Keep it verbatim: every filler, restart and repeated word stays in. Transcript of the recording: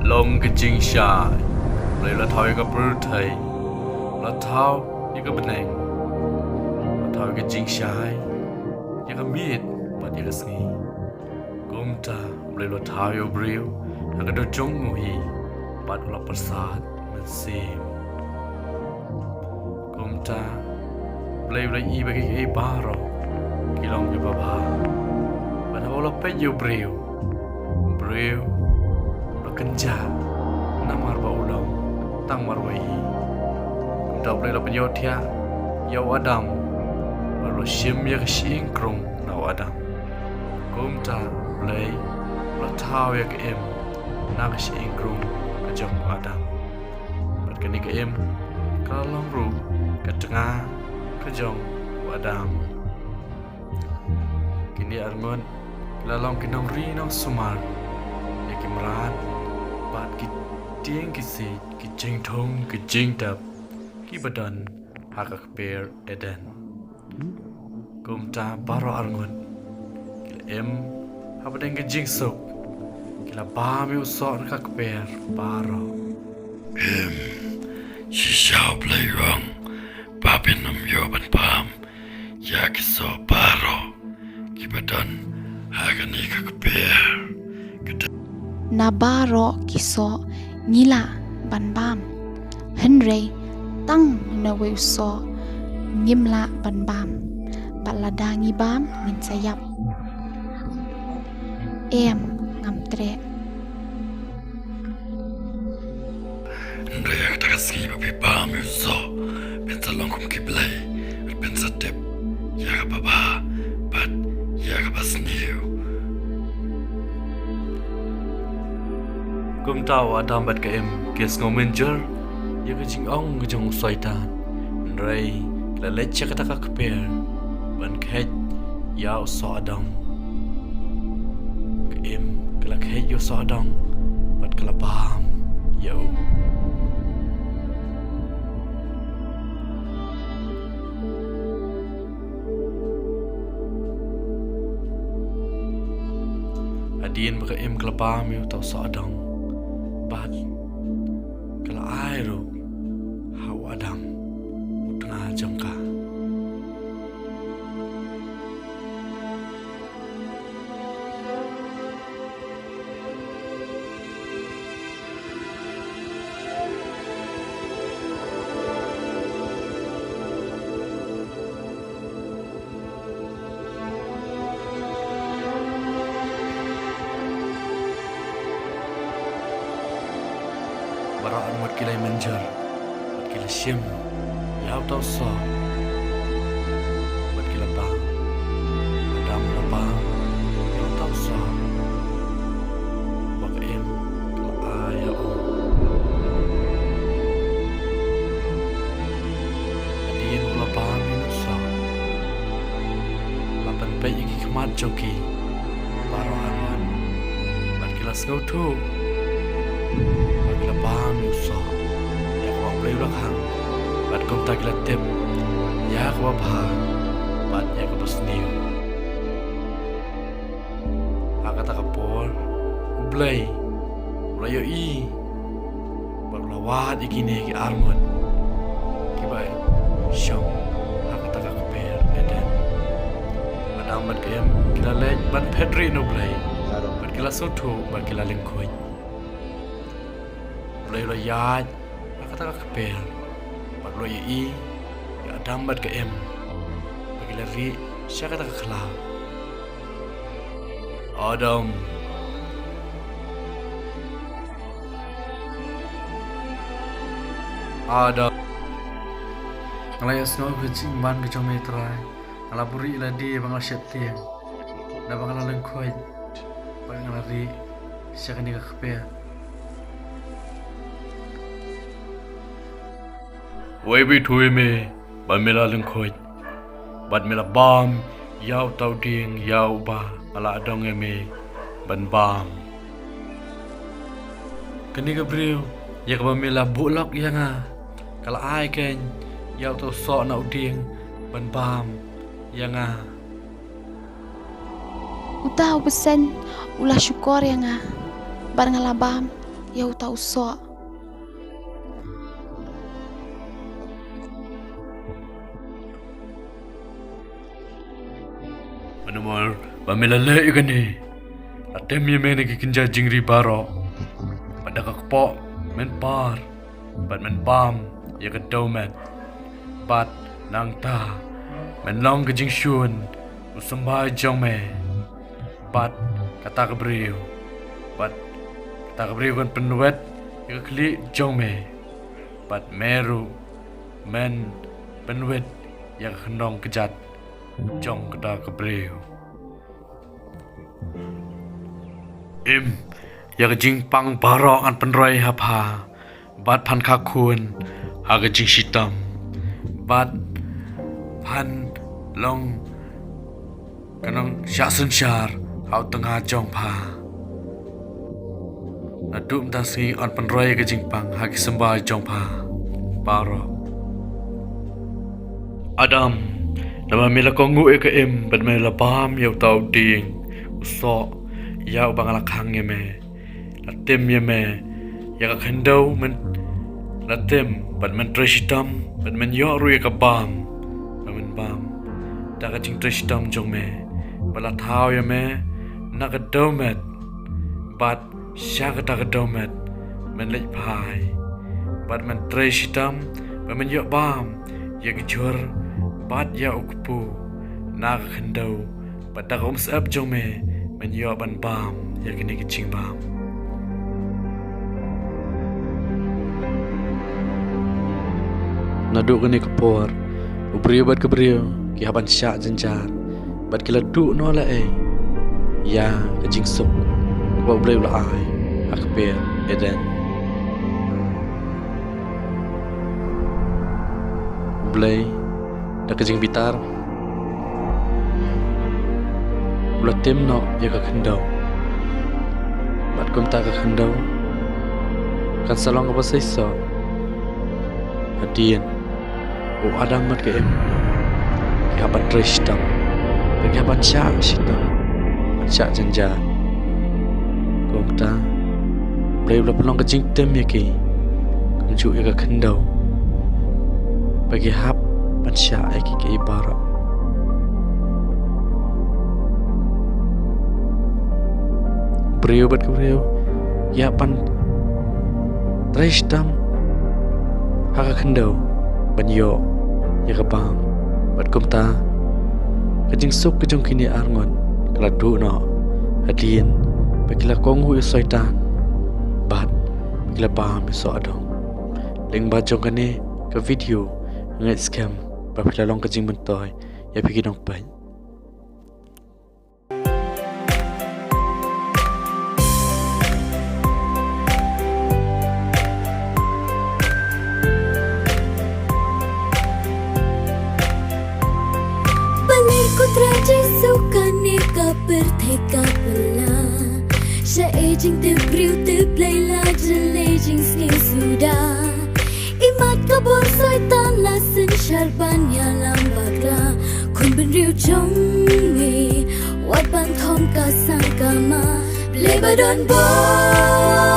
Long ka jingshai. Blei la thaw ïa ka pyrthei. La thaw ïa ka bneng. La thaw ïa ka jingshai. Ïa ka miet bad ïa ka sngi. Kumta Blei la thaw ïa u briew ha ka dujong u hi bad u la pyrsad mynsiem. Kumta Blei u la ïohi ba kiei kiei baroh ki long kiba bha. Bad haba u la peit ïa u briew, u briew u la kynjah namar ba u long tang marwei hi. Kumta Blei u la pynïohthiah ïa u Adam bad u la shim ïa ka shyieng krung na u Adam. Kumta Blei u la thaw ïa ka Im na ka shyieng krung ka jong u Adam. Bad kane ka Im ka la long ruh ka tnga ka jong u Adam. Kine arngut ki la long ki nongri nongsumar ïa ki mrad bad ki tieng ki siej, ki jingthung ki jingtep kiba don ha ka kper Eden. Kumta baroh arngut ki la im hapdeng ka jingsuk. Ki la bam ïa u soh na ka kper baroh. Im, shisha U Blei u ong ba phin ym ïoh ban bam ïa ki soh baroh kiba don ha kane ka kper. Ka don na baroh ki soh ngi lah ban bam. Hynrei tang na uwei u soh ngim lah ban bam. Bad lada ngi bam ngin sa ïap. Em, ngam treh. Hynrei ha kata ka sngi ba phi bam ïa u soh, phin sa long kum ki blei, bad phin sa tip ïa kaba bha bad ïa kaba sniew. Kumta u Adam bad ka Im ki sngew mynjur ïa ka jingong ka jong u Soitan. Hynrei ki la leit sha kata ka kper ban kheit ïa u sohadong. Ka Im ka la kheit ïa u sohadong bad ka la bam ïa u. Hadien ba ka Im ka la bam ïa uta u sohadong bad ka la ai ruh ha u Adam u tnga jong ka. Baroh arngut ki la ïa mynjur bad ki la shim ïa uta u soh bad ki la bam. Adam u la bam ïa uta u soh ba ka Im ka la ai ïa u. Hadien ba u la bam ïa u soh, la pynpeit ïa ki khmat jong ki baroh arngut bad ki la sngewthuh ba ki la bam ïa u soh ïa kaba U Blei u la khang, bad kumta ki la tip ïa kaba bha bad ïa kaba sniew. Ha kata ka por U Blei u la ïohi bad u la wad ïa kine ki arngut kiba shong ha kata ka kper Eden. Adam bad ka Im ki la leit ban phet rieh na U Blei bad ki la sngewthuh bad ki la lyngkhuid. U Blei u la ïaid ha kata ka kper bad u la ïohi ïa Adam bad ka Im ba ki la rieh sha kata ka khlaw. Adam. Adam. Nga la ïohsngew ka jingban ka jong me Trai. Nga la buhrieh ïa lade ba nga la sheptieng, naba nga la lyngkhuid bad nga la rieh sha kane ka kper. Wei beit ïa me ba me la lyngkhuid bad me la bam ïa uta u dieng ïa uba nga la adong ïa me ban bam. Kane ka briew ïa kaba me la buh lok ïa nga ka la ai keiñ ïa uta u soh na u dieng ban bam ïa nga. Uta u bseiñ u la shukor ïa nga bad nga la bam ïa uta u soh. Namar ba me la leh ïa kane, la tem ïa me na ki kynja jingri baroh, bad da ka kpoh men par bad men bam ïa ka dewmet, bad nangta men long ka jingshun u symbai jong me bad kata ka briew, bad kata ka briew kan pynwit ïa ka khlieh jong me, bad me ruh men pynwit ïa ka khyndong kjat jong kata ka briew. Im, ïa ka jingpang baroh ngan pynroi ha pha, bad phan kha khun ha ka jingshitom, bad phan long ka nongshah synshar ha u tnga jong pha. Naduh mynta sngi yn pynroi ka jingpang ha ki symbai jong pha baroh. Adam, namar me la kohnguh ïa ka im bad me la bam ïa uta u dieng u soh, ïa uba nga la khang ïa me. La tim ïa me ïa ka khyndew, men la tim bad men trei shitom bad men ïoh ruh ïa ka bam ba men bam da ka jingtrei shitom jong me, ba la thaw ïa me na ka dewmet, bad sha kata ka dewmet men leit phai bad men trei shitom bad men ïoh bam ïa ka jhur bad ïa u kpu na ka khyndew, bad da ka umsyep jong me men ïoh ban bam ïa kine ki jingbam. Naduh kane ka por u briew bad ka briew ki hap ban shah jynjar, bad ki la duh noh la ei ïa ka jingsuk kaba U Blei u la ai ha ka por Eden. U Blei da ka jingbitar u la tim noh ïa ka khyndew, bad kumta ka khyndew kan sa long kaba seisoh. Hadien u Adam bad ka Im ki hap ban trei shitom, bad ki hap ban shah shitom, ban shah jynjar. Kumta U Blei u la pynlong ka jingtim ïa ki kumjuh ïa ka khyndew, ba ki hap ban shah ïa ki kiei baroh. Briew bad ka briew ki hap ban trei shitom ha ka khyndew ban ïoh ïa ka bam, bad kumta ka jingsuk ka jong kine arngut ka la duh noh, hadien ba ki la kohnguh ïa u Soitan bad ba ki la bam ïa u soh adong. Lyngba jong kane ka video nga ngeit skhem ba phi la long ka jingmyntoi ïa phi ki nongpeit. Balei ko Trai Jisu kane ka pyrthei ka pynlong? Shaei jingtip briew tip Blei la jyllei jingsniew suda. Imat ka bor Soitan la synshar ban ïalam bakla. Khun bynriew jong me, wat ban thom ka sangkama. Blei ba don bor